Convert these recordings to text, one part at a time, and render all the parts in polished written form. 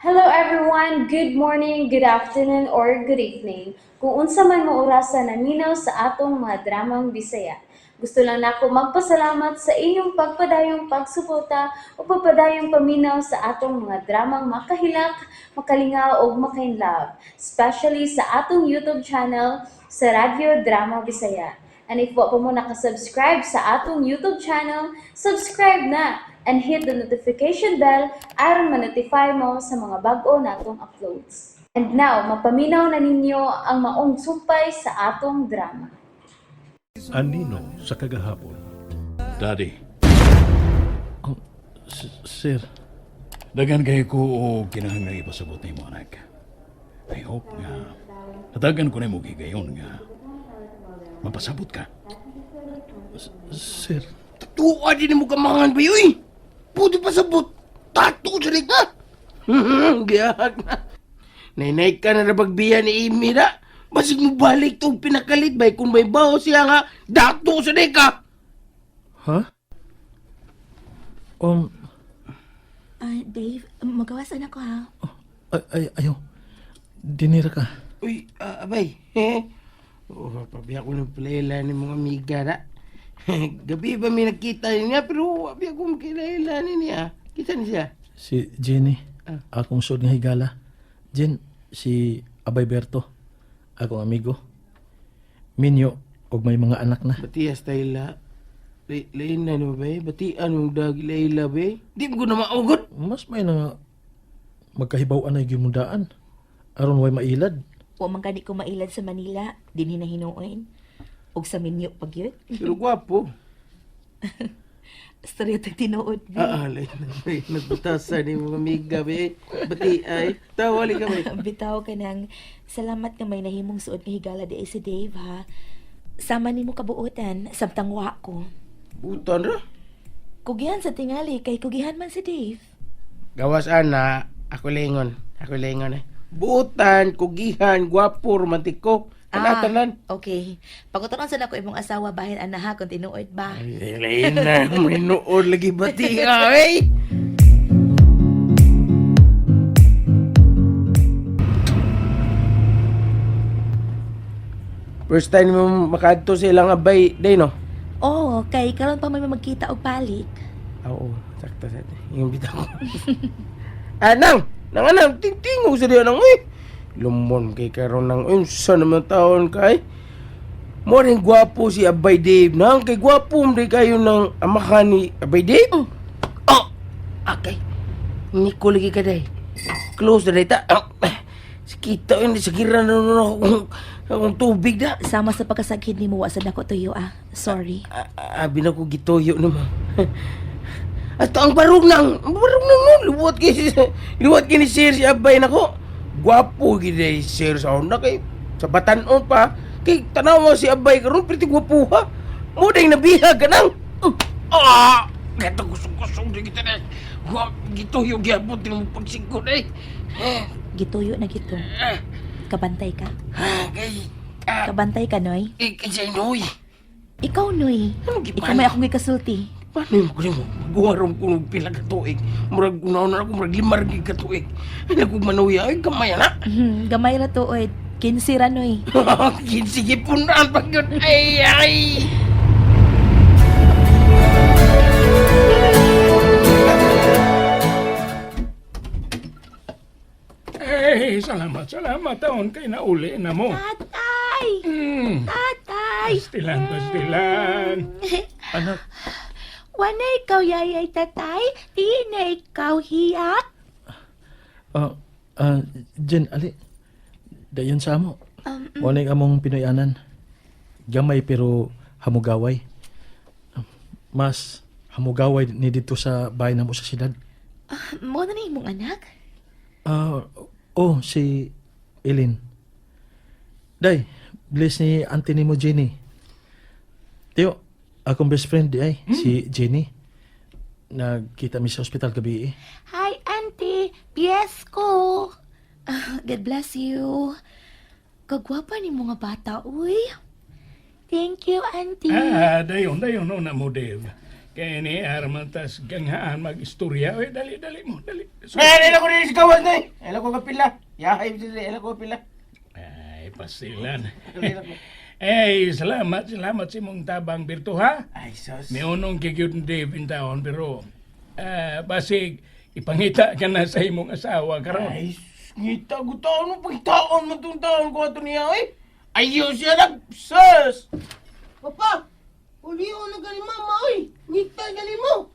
Hello everyone! Good morning, good afternoon, or good evening. Kung unsa man mo orasa naminaw sa atong mga dramang Bisaya. Gusto lang nako magpasalamat sa inyong pagpadayong pagsuporta o pagpadayong paminaw sa atong mga dramang makahilak, makalingaw ug makainlove, especially sa atong YouTube channel sa Radyo Drama Bisaya. And if wa pa mo nakasubscribe sa atong YouTube channel, subscribe na and hit the notification bell aron ma-notify mo sa mga bag-o natong uploads. And now, mapaminaw na ninyo ang maong sumpay sa atong drama. Anino sa kagahapon. Daddy, Oh, sir, daghan kayo ko o kinahanglang ipasabot nimo, anak. I hope nga hatagan ko nimo higayon nga mapasabot ka. Sir, Tuwa din mo kamangan ba yun? Pwede pa sabot. Tato sa ka. Giyag na. Nainay ka na nabagbiyan ni Amy na. Basig mo balik tong pinakalit bay kung may baho siya nga dato sa ka. Ha? Ah, Dave, magawasan ako ha. Ay, ay, ayaw. Dinira ka. Uy, abay. Oh, pabiya ko ng playla ni mga amiga na. Gabi ba may nakita niya pero abi ako makilala niya. Kita niya siya. Si Jenny, akong sud nga higala. Jen, si Abay Berto, akong amigo. Minyo, og may mga anak na. Batias tayo la. Lain na no ba? Batian mong dag Layla ba? Di mo ko na maugod. Mas may na magkahibaw anay gimundaan. Aron way mailad. Wa man gani ko mailad sa Manila, dinhi na hinuon. Ug sa minyo pag yun. Pero gwapo. Storya tag tinuod ba. Ah, lain na ba? Nagbutasan ni mga amiga ba? Bati ay. Tawali ka ba? Bitaw ka nang salamat nga may nahimong suod nga higala di ay si Dave ha. Sama nimo kabuotan samtang wa ko. Butan ra. Kugihan sa tingali kay kugihan man si Dave. Gawas ana, ako lingon. Ako lingon eh. Butan, kugihan, gwapo, romantiko. Tanan-tanan. Okay. Pagutanon sa nako imong asawa bahin ana ha kung tinuod ba. Ay, lain na. May nood lagi bati ay. First time mo makaadto sa ilang abay, day no? Oh, kay karon pa may magkita og balik. Oo, sakto sa yung bitaw ko. Anang! Nang anang, tingtingo sa diyan nang eh. Lumon kay karon nang unsa naman taon kay. Mo rin gwapo si Abay Dave nang kay gwapo mo kayo ng amahan ni Abay Dave. Oh! Okay. Niko lagi ka day. Close na day ta. Ah, Sikita yun, sagira na nun akong tubig na. Sama sa pagkasagid nimo wa sad nako tuyo ah. Sorry. Abi na ko gituyo naman. At ang barog nang, ang barog nang nun, luwat kay, luwat kay ni Sir si Abay nako. Gwapo gid ay Sir sa una kay sa batanon pa. Kay tanawa si Abay karon pretty gwapo ha. Mo ding nabihag ka nang. Ah, kato kusog-kusog di kita na. Guwap gituyo gyapon din mo pagsigod ay. Gituyo na gito. Kabantay ka. Kay Kabantay ka, Noy. kay kay sa Noy. Ikaw, Noy. Anong gipan? Ikaw may akong gikasulti. Paano yung kunin mo? Guwarong ko ng pila ka tuig. Murag unaw na ako, murag limar ka tuig. Ay, nagkong manuya, ay kamay na. Gamay ra tuod. 15 ra, Noy. Sige punaan pag yun. Ay, ay! Ay, salamat, salamat taon kay nauli na mo. Tatay! Tatay! Pastilan, pastilan. Anak, Wala ikaw, yayay, tatay. Di na ikaw hiyak. Jen, ali. Dayon sa amo. Mo na yung among Pinoyanan. Gamay pero hamugaway. Mas hamugaway ni dito sa bahay na mo sa siyudad. Mo na na imong anak? Oh, si Eileen. Day, bless ni auntie ni mo Jenny. Tiyo, akong best friend di ay, si Jenny. Nagkita mi sa ospital gabi eh. Hi, auntie. Bless ko. Ah, God bless you. Kagwapa ni mga bata, uy. Thank you, auntie. Ah, dayon, dayon una mo, Dave. Kaya ni Arman tas ganghaan mag-istorya. Oy, dali, dali mo, dali. So, Nay, ko rin sa gawas, nay. Ay, ko kapila. Yahay, ay ko kapila. Ay, pasilan. Ay, salamat, salamat sa imong tabang, Berto, ha? Ay, sus. Miunong kigyud ni Dave in taon, pero basig, ipangita ka na sa imong asawa karon. Ay, sus, ngita ko taon mo. Pagtaon mo itong taon ko ato niya, eh. Ayaw siya nag... Sus! Papa, ulion na gali mama, oy. Ngita gali mo.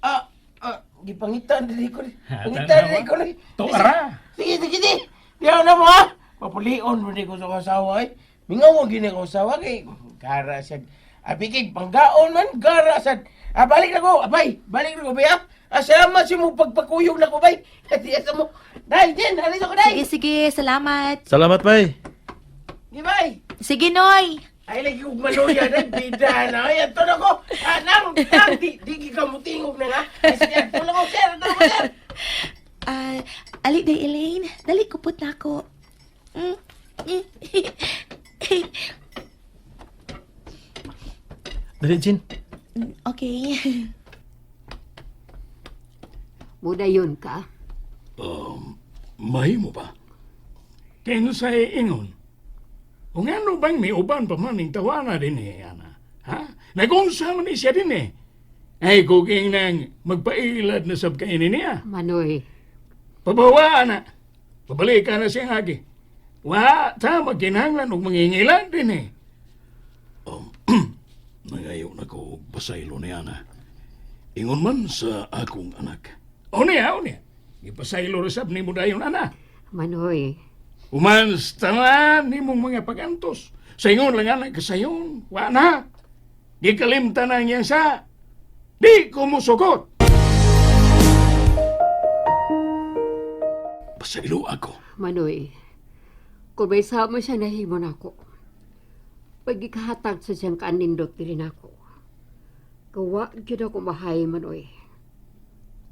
Ah, ah, gipangitan dili ko. Ha, Pangitan tanawa. dili ko. Tuara. Sige, sige, sige. Diyaw na mo, ha? Papulion mo di ko sa kasawa, eh. Mingaw gini ko asawa kay gara siya. Abi kay panggaon man gara sad. Ah, balik na ko, abay, balik na ko bay, ha? Ah, salamat sa imong pagpakuyog na ko, bay. Di sa mo. Day, Jen, alis ako, day. Sige, sige, salamat. Salamat, bay. Di, bay. Sige, Noy. Ay, lagi kong maluya na, bida na. Ay, ato na ko. Ah, nang, nang, di, di ka mo tingog na nga. Ay, sige, ato na ko, sir, ato na ko, sir. Ah, ali day Elaine, dali kupot na ako. Mm. Dali, Jin. Okay. Mudayon ka. Mahimo ba? Kinsay ingon. Kung ano bang may uban pa man ning tawana din eh, ana. Ha? Nagunsa man ni siya din eh. Ay, kuging nang magpailad na sab kainin niya. Manoy, Pabawa, ana. Pabalik ka na siyang agi. Wa, ta, magkinahanglan og mangingilad din eh. Nangayo na ko og pasaylo ni Ana. Ingon man sa akong anak. O niya, o niya. Ipasaylo ra sab nimo dayon, ana. Manoy, Umans tanan nimong mga pagantos. Sa ingon lang anak kasayon. Wa na. Gikalimtan ang iyang sa. Di ko musugot. Pasaylo ako. Manoy. Kung may sama siya nahimo nako. Pagikahatag sa siyang kaanindot diri nako. Gawa gyud ako mahay, Manoy.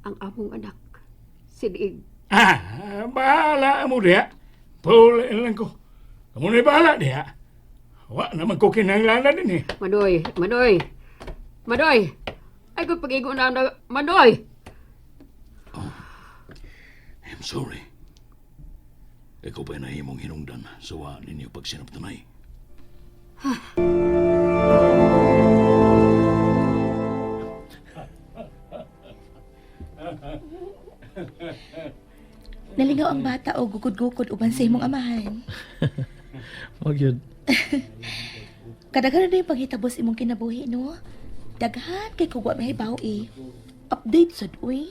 Ang among anak, si Diig. Ah, bahala mo diha. Puli lang ko. Kamu na bahala diha. Wa naman ko kinahanglanan din eh. Manoy, Manoy. Manoy. Ay kung pag-igo na na Manoy. I'm sorry. Ikaw pa'y nahimong hinungdan sa wa ninyo pagsinabtanay. Nalingaw ang bata o gukod-gukod uban sa imong amahan. Wag yun. Kadaghan na yung paghitabos imong kinabuhi, no? Daghan kay kugwa may hibaw eh. Update sad uy.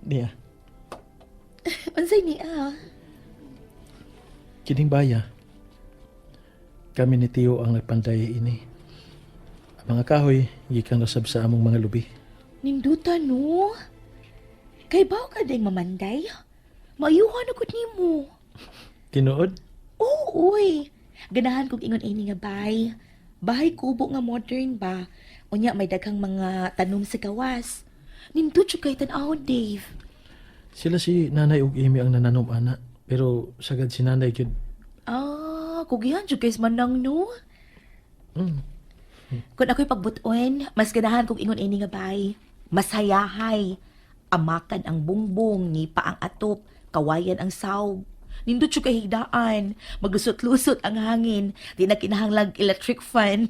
Niya, Unsay ni ah? kining baya. Kami ni Tio ang nagpanday ini. Ang mga kahoy, gikan rasab sa among mga lubi. Ninduta no. Kay baw ka ding mamanday? Maayuhan ako nimo. Tinuod? Oo, uy. Ganahan kog ingon ini nga bay. Bahay kubo nga modern ba? Unya may daghang mga tanom sa gawas. Nindot jud kay tan-awon, Dave. Sila si nanay ug Amy ang nananom ana. Pero sagad si nanay gyud. Ah, kugihan jud kay manang no. Mm. Kung ako'y pagbuton, mas ganahan kog ingon ini nga bay. Masayahay. Amakan ang bungbong, nipa ang atop, kawayan ang sawg. Nindot jud kay higdaan, maglusot-lusot ang hangin, di na kinahanglag electric fan.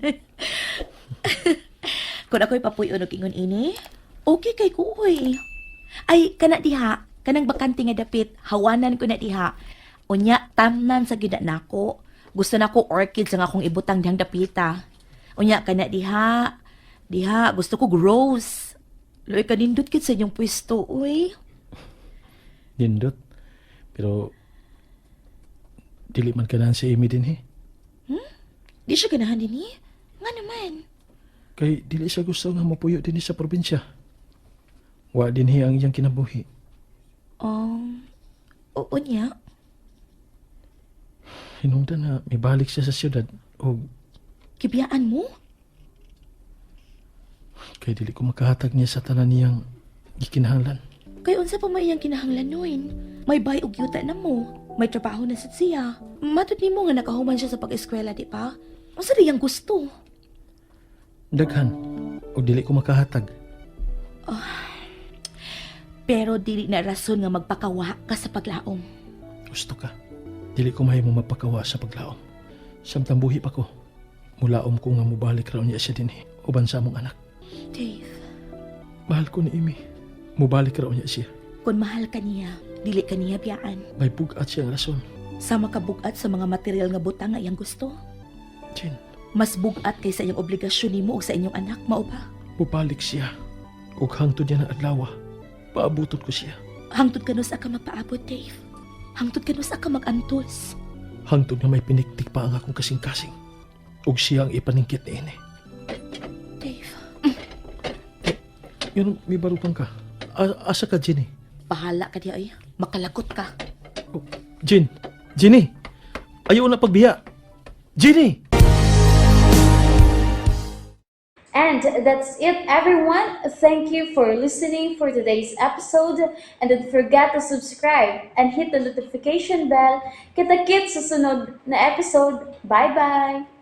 Kung ako'y papuyon og ingon ini, okay kay kuoy. Ay, kana diha, kanang bakante nga dapit, hawanan ko na diha. Unya, tamnan sa gida nako. Gusto nako orchids ang akong ibutang dihang dapita. Unya, kana diha, diha, gusto ko rose. Loy, kanindot kit sa inyong pwesto, uy. Nindot. Pero dili man kanahan si Amy din he. Di siya ganahan din eh. Nga naman. Kay dili siya gusto nga mapuyo dinhi sa probinsya. Wa dinhi ang iyang kinabuhi. Oo niya. Hinungdan na mibalik siya sa siyudad og Kibiyaan mo? kay dili ko makahatag niya sa tanan niyang gikinahanglan. Kay unsa pa may iyang kinahanglan noon. May bay og yuta na mo. May trabaho na sad siya. Matod nimo nga nakahuman siya sa pag-eskwela, di ba? Unsa diyang gusto? Daghan. Og dili ko makahatag. Pero dili na rason nga magpakawa ka sa paglaom. Gusto ka. Dili ko mahimo mapakawa sa paglaom. Samtang buhi pa ko, mulaom ko nga mubalik raw niya siya dinhi uban sa among anak. Dave, Mahal ko ni Amy. Mubalik raw niya siya. Kung mahal ka niya, dili ka niya biyaan. May bugat siyang rason. Sama ka bugat sa mga material nga butang nga iyang gusto. Jen, Mas bugat kaysa iyang obligasyon nimo ug sa inyong anak, mao ba? Mubalik siya. Ug hangtod niya ng adlaw, paabuton ko siya. Hangtod kanus-a ka magpaabot, Dave? Hangtod kanus-a ka mag-antos? Hangtod nga may piniktik pa ang akong kasing-kasing. Ug siya ang ipaningkit niini. Dave, Yun, may barukan ka. Asa ka, Jenny? Bahala ka diay. Makalagot ka. Oh, Jen! Jenny! Ayaw na pagbiya! Jenny! And that's it, everyone. Thank you for listening for today's episode. And don't forget to subscribe and hit the notification bell. Kita-kits sa sunod na episode. Bye-bye!